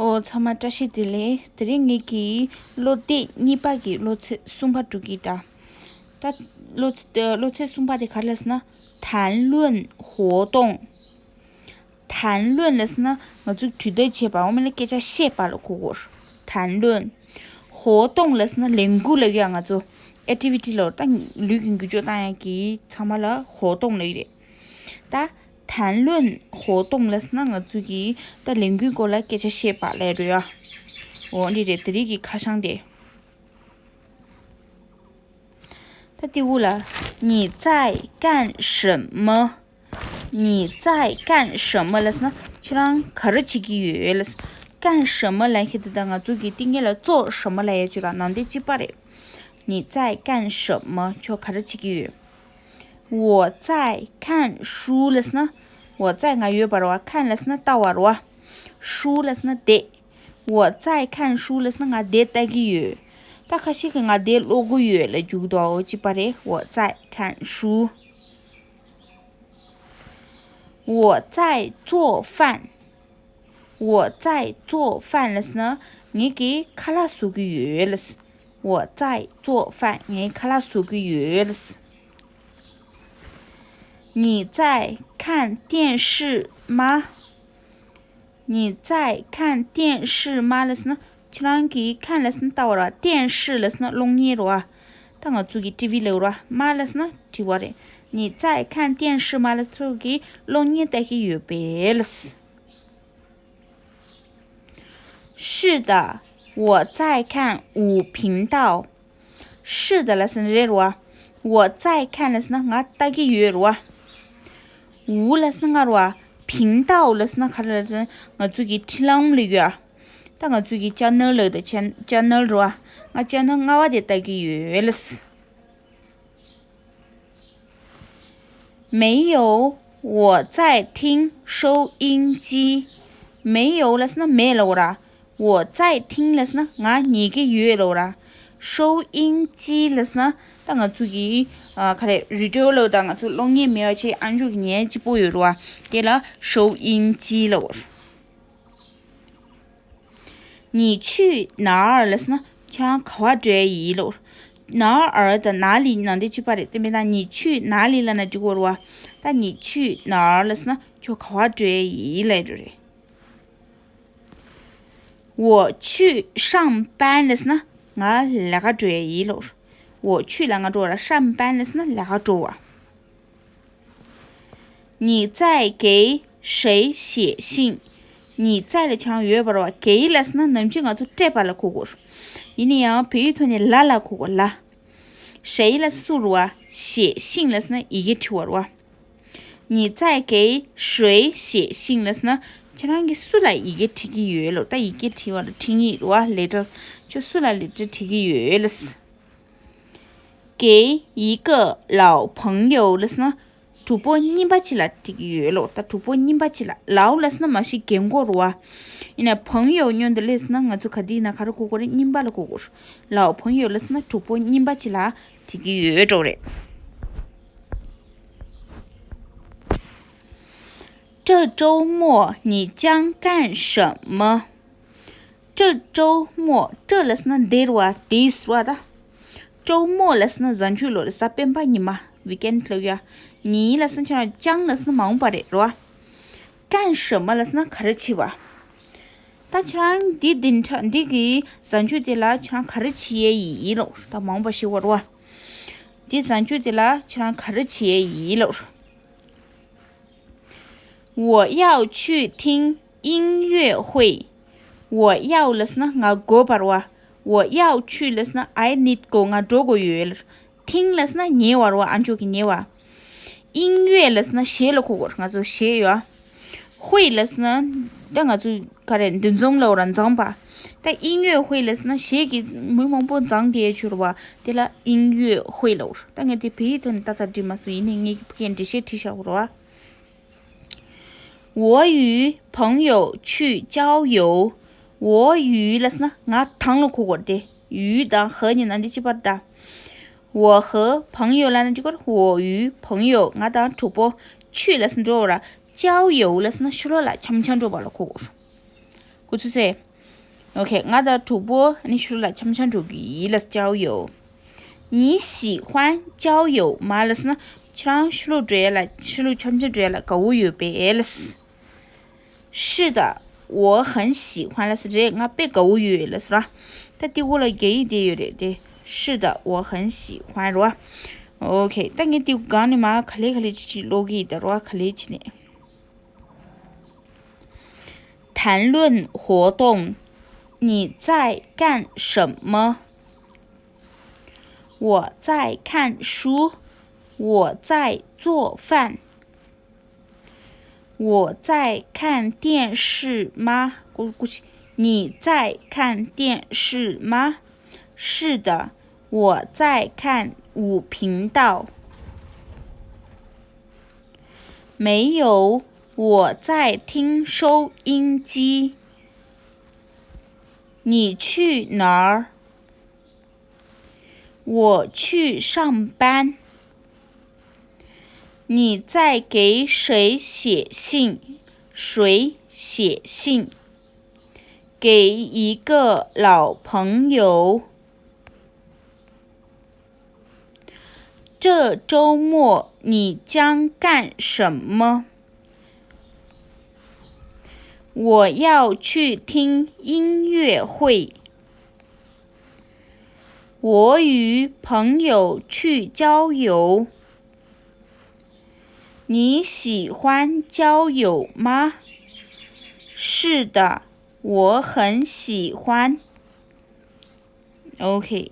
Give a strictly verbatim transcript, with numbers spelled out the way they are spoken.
ཨོ་ཚང་མ་བཀྲ་ཤིས་བདེ་ལེགས། དེ་རིང་ངེད་ཀྱིས་སློབ་དེབ་གཉིས་པ་གི་སློབ་ཚན་གསུམ་པ་འགྲོ་གི་ད། ད་སློབ་ཚན་སློབ་ཚན་གསུམ་པ་དེ་ག་རེ་ལབ་ཟེར་ན། 谈论活动། 谈论ལབ་ཟེར་ན་ང་ཚོ་གྲོས་བསྡུར་བྱེད་པ་འོ་མ་ལ་སྐད་ཆ་བཤད་པ་ལ་གོ་གོ། 谈论། 活动ལབ་ཟེར་ན་ལས་འགུལ་ལབ་ཡ། ང་ཚོ་ཨེག་ཊི་བི་ཊི་ལ་ད་ལུས་ཀྱི་འགུལ་སྐྱོད་བཏང་ཡ་གི་ཚང་མ་ལ་活动ལབ་ཡ་རེད། ད་谈论活动ལབ་ཟེར་ན་ང་ཚོ་གི་ད་ལས་འགུལ་སྐོར་ལ་སྐད་ཆ་བཤད་པ་ལབ་ཡ་རེད་ཡ། འོ་འདི་རེད། དེ་རིང་གི་ཁ་བྱང་དེ། ད་དེ་འུ་ལ། 你在干什么？ 你在干什么ལབ་ཟེར་ན་ཁྱེད་རང་ག་རེ་བྱེད་ཀྱི་ཡོད་ལབ། 干什么ལབ་ཁྱེད་དེ་ད་ང་ཚོ་གི་ཏིང་ངེ་ལ་做什么ལབ་ཡ་ཅིག་ར་ནང་དེ་གཅིག་པ་རེད། 你在干什么？ཁྱོད་ག་རེ་བྱེད་ཀྱི་ཡོད། 我在看书ལབ་ཟེར་ན། 我在ང་ཡོད་པ་རེད་བ། 看ལབ་ཟེར་ན་ལྟ་བ་རེད་བ། 书ལབ་ཟེར་ན་དེབ། 我在看书ལབ་ཟེར་ན་ང་དེབ་ལྟ་གི་ཡོད། ད་ཁ་ཤས་ཀྱིས་ང་དེབ་ཀློག་གི་ཡོད་ལབ་རྒྱུག་འདུག་འོ་གཅིག་པ་རེད། 我在看书། 我在做饭། 我在做饭ལབ་ཟེར་ན་ངེད་ཀྱིས་ཁ་ལག་བཟོ་གི་ཡོད་ལབ། 我在做饭ངས་ཁ་ལག་བཟོ་གི་ཡོད་ལབ། 你在看电视吗？ 你在看电视吗ལབ་ཟེར་ན་ཁྱེད་རང་གིས་看ལབ་ཟེར་ན་ལྟ་བ་རེད་བ། 电视ལབ་ཟེར་ན་གློག་བརྙན་རེད་བ། ད་ང་ཚོ་གི་ཊི་བི་ལབ་རེད་བ། 吗ལབ་ཟེར་ན་དྲི་བ་རེད། 你在看电视吗ལབ་ཚོ་གི་གློག་བརྙན་ལྟ་གི་ཡོད་པས་ལབ། 是的，我在看五频道。 是的ལབ་ཟེར་ན་རེད་རེད་བ། 我在看ལབ་ཟེར་ན་ང་ལྟ་གི་ཡོད་རེད་བ། 五ལབ་ཟེར་ན་ང་རེད་བ། 频道ལབ་ཟེར་ན་ག་རེ་ལབ་ཟེར་ན་ང་ཚོ་གི་འཕྲིན་ལམ་ལབ་ཡོད་ཨ། ད་ང་ཚོ་གི་ཅེ་ནལ་ལབ་ད་ཅེ་ཅེ་ནལ་རེད་བ། ང་ཅེ་ནལ་ལྔ་པ་དེ་ལྟ་གི་ཡོད་ལབ། 没有，我在听收音机。 没有ལབ་ཟེར་ན་མེད་ལབ་ར། 我在听ལབ་ཟེར་ན་ང་ཉན་གི་ཡོད་ལབ་ར། 收音机ལབ་ཟེར་ན་ད་ང་ཚོ་གི་ཨ་ག་རེ་རེ་ཌི་ཡོ་ལབ་ད་ང་ཚོ་གློག་བརྙན་མེད་པ་བྱས་ཨ་མཆོག་གི་ཉན་གཅིག་པོ་ཡོད་རེད་བ། དེ་ལ་收音机ལབ་ར། 你去哪儿ལབ་ཟེར་ན་ཁྱེད་རང་ག་བ་འགྲོ་ཡ་ཡིན་ལབ། 哪儿དང་哪里ནང་དེ་གཅིག་པ་རེད། དེ་མིན་ན་你去哪里ལབ་ན་འགྲིག་གི་རེད་བ། ད་你去哪儿ལབ་ཟེར་ན་ཁྱོད་ག་བ་འགྲོ་ཡ་ཡིན་ལབ་རེད། 我去上班ལབ་ཟེར་ན་ང་ལས་ཀ་འགྲོ་ཡ་ཡིན་ལབ། 我去ལ་ང་འགྲོ་བ་ར། 上班ལབ་ཟེར་ན་ལས་ཀ་འགྲོ་བ། 你在给谁写信？ 你在ལ་ཁྱེད་རང་ཡོད་པ་རེད་བ། 给ལབ་ཟེར་ན་ནམ་རྒྱུན་ང་ཚོ་སྤྲད་པ་ལ་གོ་དགོས། ཡིན་ན་ཡང་བོད་ཡིག་ཐོག་ནས་ལ་ལ་གོ་དགོས་ལ། 谁ལབ་ཟེར་སུ་རེད་བ། 写信ལབ་ཟེར་ན་ཡི་གེ་འབྲི་བ་རེད་བ། 你在给谁写信ལབ་ཟེར་ན་ཁྱེད་རང་གིས་སུ་ལ་ཡི་གེ་འབྲི་གི་ཡོད་ལབ། ད་ཡི་གེ་འབྲི་བ་ལ་འབྲི་ཡིག་རེད་བ། letter ཁྱོད་སུ་ལ་letter འབྲི་གི་ཡོད་ལབ། 给一个老朋友ལབ་ཟེར་ན་གྲོགས་པོ་རྙིང་པ་ཅིག་ལ་འབྲི་གི་ཡོད་ལབ། ད་གྲོགས་པོ་རྙིང་པ་ཅིག་ལ། 老ལབ་ཟེར་ན་མ་གཞི་རྒན་གོག་རེད་བ། ཡིན་ན་朋友སྙོན་དུ་སླེབས་ཟེར་ན་ང་ཚོ་ག་དུས་ཡིན་ན་ག་རེ་གོ་དགོས་རེད། རྙིང་པ་ལ་གོ་དགོས། 老朋友ལབ་ཟེར་ན་གྲོགས་པོ་རྙིང་པ་ཅིག་ལ་འབྲི་གི་ཡོད་འགྲོ་རེད། 这周末你将干什么？ 这周末 这ལབ་ཟེར་ན་འདིར་བ་this བ་ད། 周末ལབ་ཟེར་ན་གཟའ་མཇུག་ལོ་རེད། གཟའ་སྤེན་པ་ཉི་མ་weekend ལབ་ཡ། 你ལབ་ཟེར་ན་ཁྱེད་རང་将ལབ་ཟེར་ན་མ་འོངས་པ་རེད་རོ། 干什么ལབ་ཟེར་ན་ག་རེ་བྱེད་བ། ད་ཁྱེད་རང་འདི་འདི་འདྲ་འདི་གི་གཟའ་མཇུག་དེ་ལ་ཁྱེད་རང་ག་རེ་བྱེད་ཡས་ཡིན་ལོ། ད་མ་འོངས་པ་ཞིག་བ་རོ། འདི་གཟའ་མཇུག་དེ་ལ་ཁྱེད་རང་ག་རེ་བྱེད་ཡས་ཡིན་ལོ། 我要去听音乐会。 我要ལབ་ཟེར་ན་ང་དགོས་པ་རེད་བ། 我要去ལབ་ཟེར་ན་I need དགོས། ང་འགྲོ་དགོས་ཡོད། 听ལབ་ཟེར་ན་ཉན་བ་རེད་བ། ཨ་མཆོག་གི་ཉན་བ། 音乐ལབ་ཟེར་ན་གཞས་ལ་གོ་དགོས། ང་ཚོ་གཞས་ཡོད། 会ལབ་ཟེར་ན་ད་ང་ཚོ་ག་རེ་འདུ་འཛོམས་ལབ་ར་འཛོམས་པ། ད་音乐会ལབ་ཟེར་ན་གཞས་ཀྱི་མི་མང་པོ་འཛོམས་ཀྱི་ཡོད་ཆོག་རེད་བ། དེ་ལ་音乐会ལབ། ད་ངས་དེ་བོད་ཡིག་ཐོག་ནས་ཏག་ཏག་བྲིས་མ་སོང་། ཡིན་ནའི་ངས་ཀྱི་ཕ་གིར་འགྲེལ་བཤད་བྲིས་བཞག་པ་རེད་བ། 我与朋友去郊游。 我与ལབ་ཟེར་ན་ང་དང་ལ་གོ་དགོས་ཏེ། 与དང་和གཉིས་ནང་དེ་གཅིག་པ་རེད་ད། 我和朋友ལབ་ན་གཅིག་པ་རེད། 我与朋友ང་དང་གྲོགས་པོ། 去ལབ་ཟེར་ན་འགྲོ་བ་ར། 郊游ལབ་ཟེར་ན་ཕྱི་ལོགས་ལ་འཆམ་འཆམ་འགྲོ་བ་ལ་གོ་དགོས། གོ་ཚོད་ཟེར། OK། ང་དང་གྲོགས་པོ་ནི་ཕྱི་ལོགས་ལ་འཆམ་འཆམ་འགྲོ་གི་ཡིན་ལབ་ཟེར། 郊游། 你喜欢郊游吗 ལབ་ཟེར་ན། ཁྱེད་རང་ཕྱི་ལོགས་འགྲོ་ཡ་ལ། ཕྱི་ལོགས་འཆམ་འཆམ་འགྲོ་ཡ་ལ་དགའ་བོ་ཡོད་པས་ལབ་ཟེར། 是的，我很喜欢 ལབ་ཟེར། རེད། ང་དཔེ་དགའ་བོ་ཡོད་ལབ་ཟེར་ར། ད་དེ་འོག་ལ་རྒྱ་ཡིག་དེ་ཡོད་རེད་དེ། 是的，我很喜欢 རེད་བ། OK། ད་ངས་དེ་སྒང་ནས་མར་ག་ལེ་ག་ལེ་ཅིག་ཅིག་ཀློག་གི་ཡིན་ད་རེད་བ། ག་ལེ་བྱས་ནས། 谈论活动，你在干什么？我在看书，我在做饭，我在看电视吗？过，过去，你在看电视吗？是的，我在看五频道。没有，我在听收音机。你去哪儿？我去上班。你在给谁写信？谁写信？给一个老朋友。这周末你将干什么？我要去听音乐会。我与朋友去郊游。你喜欢郊游吗？是的，我很喜欢。OK，